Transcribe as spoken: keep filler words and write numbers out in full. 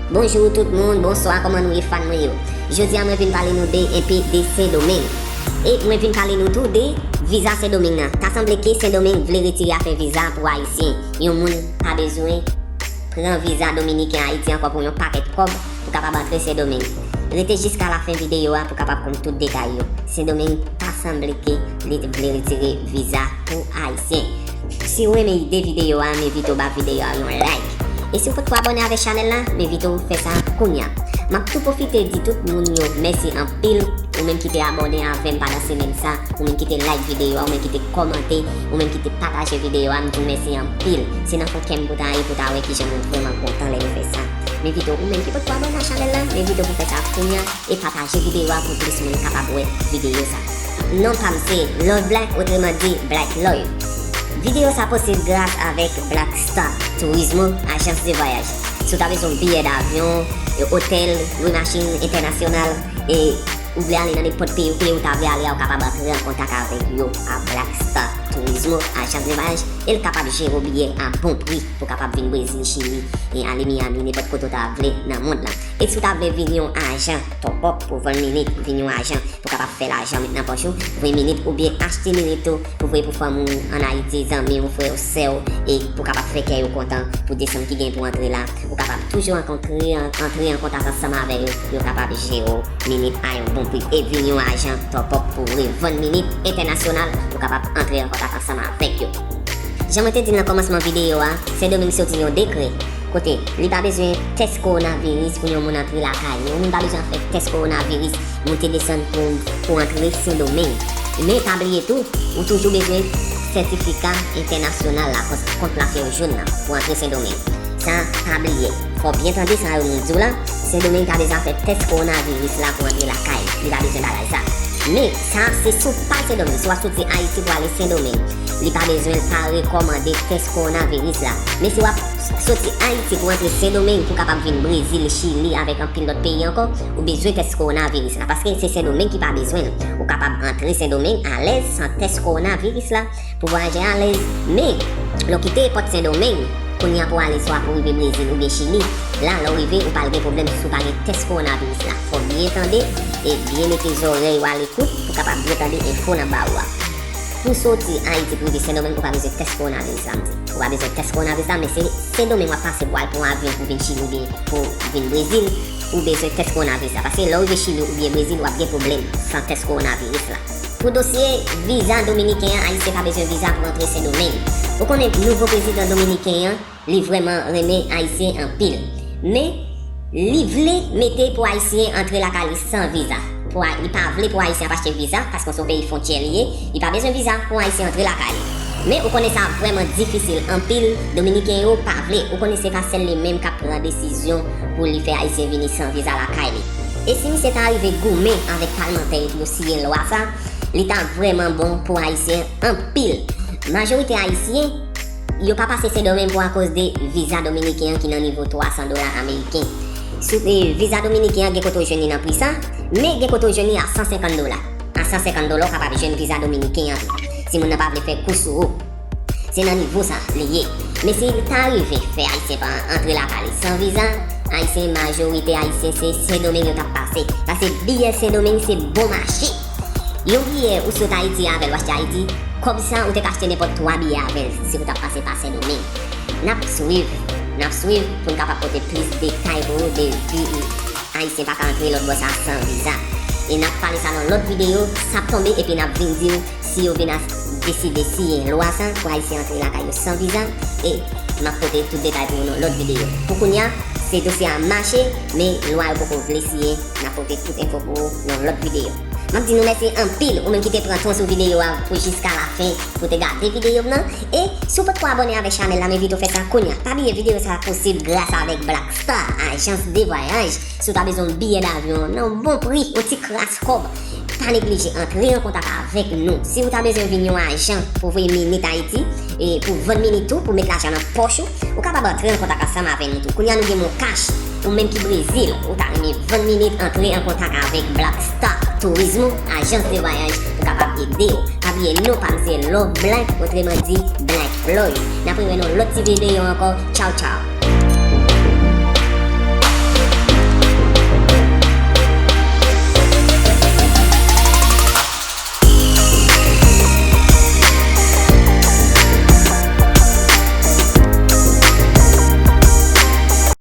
Bonjou tout moun, bonswa, kòman nou ye fan mwen yo? Jodi a mwen vin pale nou de enpe de Sendomeng. E mwen vin pale nou tou de viza Sendomeng nan. Ta sanble ke Sendomeng vle retire afè viza pou Ayisyen. Yon moun pa bezwen pran viza Dominiken Ayiti ankò pou yon pakèt kòb pou kapab antre Sendomeng. Rete jiska lafen videyo a pou kapab konn tout detay yo. Sendomeng ta sanble ke li vle retire viza pou Ayisyen. Si w renmen ide videyo a, m envite w ba videyo a yon like. E si w potko abòne avèk chanèl la, m envite w fè sa kounya. M ap tou pwofite di tout moun yo mèsi anpil, ou menm ki te abòne avè m pandan semèn sa, ou menm ki te like videyo a, ou menm ki te kòmante, ou menm ki te pataje videyo a, m di w mèsi anpil. Se nan fon kè m pou ta ye pou ta wè kijan mwen vrèman kontan lè yo fè sa. M envite w, ou menm ki potko abòne a chanèl la, m envite w pou fè sa kounya. E pataje videyo a pou plis moun kapab wè videyo sa. Non pa m se Love Black, otreman di Black Love. Videyo sa posib gras avèk Black Star Turismo, ajans de vwayaj. Si w ta bezwen yon biyè davyon, e otèl, lwe machin entènasyonal, e ou vle ale nan nenpòt peyi, peyi ou ta vle ale a, ou kapab antre an kontak avèk yo a Black Star Turismo, ajans de vwayaj, e l kapab jere w biyè a bon pri pou kapab vin Brezil, Chili, e ale Miami, nenpòt kote w ta vle nan mond lan. E si w ta vle vin yon ajan top up pou vann minit, vin yon ajan pou kapab fè lajan met nan pòch ou, voye minit oubyen achte minit tou pou voye pou fanmi w ann Ayiti, zanmi w, frè w, sè w, e pou kapab fè kè yo kontan pou desanm ki gen pou antre la. Ou kapab toujou ankontre, antre an kontak ansanm avè yo, yo kapab jere w minit a yon bon pri e vin yon ajan top up pou revann minit entènasyonal pou kapab antre an kontak ansanm avèk yo. Jan mwen te di l nan kòmansman videyo a, Sendomeng soti yon dekrè kote li pa bezwen tès kowonaviris pou yon moun antre lakay li. Yon moun pa bezwen fè tès kowonaviris, monte desann pou, pou antre Sendomeng. Men pa bliye tou, ou toujou bezwen sètifika entènasyonal la, kont, kont lafyèv jòn nan, pou antre Sendomeng. Sa, pa bliye. Fò w byen tande sa yo nou di w la. Sendomeng pa bezwen fè tès kowonaviris la pou antre lakay. Li pa bezwen bagay sa. Men, sa se sou paj Sendomeng. Si w ap soti Ayiti pou ale Sendomeng, li pa bezwen, pa rekòmande tès kowonaviris la. Men si w ap soti Ayiti pou antre Sendomeng pou kapab vin Brezil, Chili, avèk anpil lòt peyi ankò, ou bezwen tès kowonaviris la. Paske se Sendomeng ki pa bezwen l. Ou kapab antre Sendomeng alèz san tès kowonaviris la. Pou vwayajè alèz. Men, lè w kite pòt Sendomeng, kounye a pou w ale swa pou w rive Brezil oubyen Chili, la, lè w rive, ou pral gen pwoblèm si w pa gen tès kowonaviris la. Fò w byen tande e byen mete zòrèy w alekout pou w kapab byen tande enfo n ap ba ou a. Pou w soti Ayiti pou w rive Sendomeng, ou pa bezwen tès kowonaviris la, m di. Ou pa bezwen tès kowonaviris la, men se Sendomeng w ap pase pou w al pran avyon pou w vin Chili oubyen pou w vin Brezil, ou bezwen tès kowonaviris la. Paske lè w rive Chili oubyen Brezil, w ap gen pwoblèm san tès kowonaviris la. Pou dosye viza dominiken an, Ayisyen pa bezwen viza pou rantre Sendomeng. Ou konnen nouvo prezidan dominiken an, li vrèman renmen Ayisyen anpil. Men, li vle mete pou Ayisyen antre lakay li san viza. Pou Ay-, li pa vle pou Ayisyen ap achte viza, paske se yon peyi fwontyè li ye, li pa bezwen viza pou Ayisyen antre lakay li. Men ou konnen sa vrèman difisil anpil, Dominiken yo pa vle. Ou konnen se pa sèl li menm k ap pran desizyon pou li fè Ayisyen vini san viza lakay li. E si misye ta rive goumen avèk palmantè yo pou yo siyen lwa sa, li ta vrèman bon pou Ayisyen anpil. Majorite Ayisyen, yo pa pase Sendomeng pou akoz de viza dominiken an ki nan nivo twa san dola ameriken. Sou, e, viza dominiken an gen kote w jwenn li nan pri sa, men gen kote w jwenn li a san senkant dola. A san senkant dola, w kapab jwenn viza dominiken an tou. Si moun nan pa vle fè kou sou ou. Se nan nivo sa li ye. Men si li ta rive fè Ayisyen pa antre lakay li san viza, Ayisyen, majorite Ayisyen se Sendomeng yo t ap pase. Paske biyè Sendomeng se bon mache. Yon biyè ou sot Ayiti avè l, w achte Ayiti, kòb sa ou te ka achte nenpòt twa biyè avè l si ou t ap pase pa Sendomeng. N ap swiv, n ap swiv pou n kapab pote plis detay pou ou de vi Ayisyen pa ka antre lòt bò sa san viza. E n ap pale sa nan lòt videyo, sa ap tonbe epi n ap vin di w si yo vin as-, deside siyen lwa sa pou Ayisyen antre lakay yo san viza. E m ap pote tout detay pou ou nan lòt videyo. Pou kounye a, se dosye a mache, men lwa yo poko vle siyen. N ap pote tout enfo pou ou nan lòt videyo. M ap di nou mèsi anpil, ou menm ki te pran tan sou videyo a pou jiska lafen, pou te gade videyo m nan. E si w potko abòne avèk chanèl la, m envite w fè sa kounye a. Pa bliye videyo sa posib gras avèk Black Star, ajans de vwayaj. Si w ta bezwen yon biyè davyon nan bon pri, yon ti kras kòb, pa neglije antre an kontak avèk nou. Si w ta bezwen vin yon ajan pou voye minit Ayiti, e pou vann minit tou, pou met lajan nan pòch ou, ou kapab antre an kontak ansanm avè nou tou. Kounye a nou gen MonCash, ou menm ki Brezil, ou ta renmen vann minit, antre an kontak avèk Black Star Turismo, ajans de vwayaj, pou kapab ede w. Pa bliye non pa m se Love Black, otreman di Black Floyd. N ap rewè nan lòt ti videyo ankò. Tchaw, tchaw.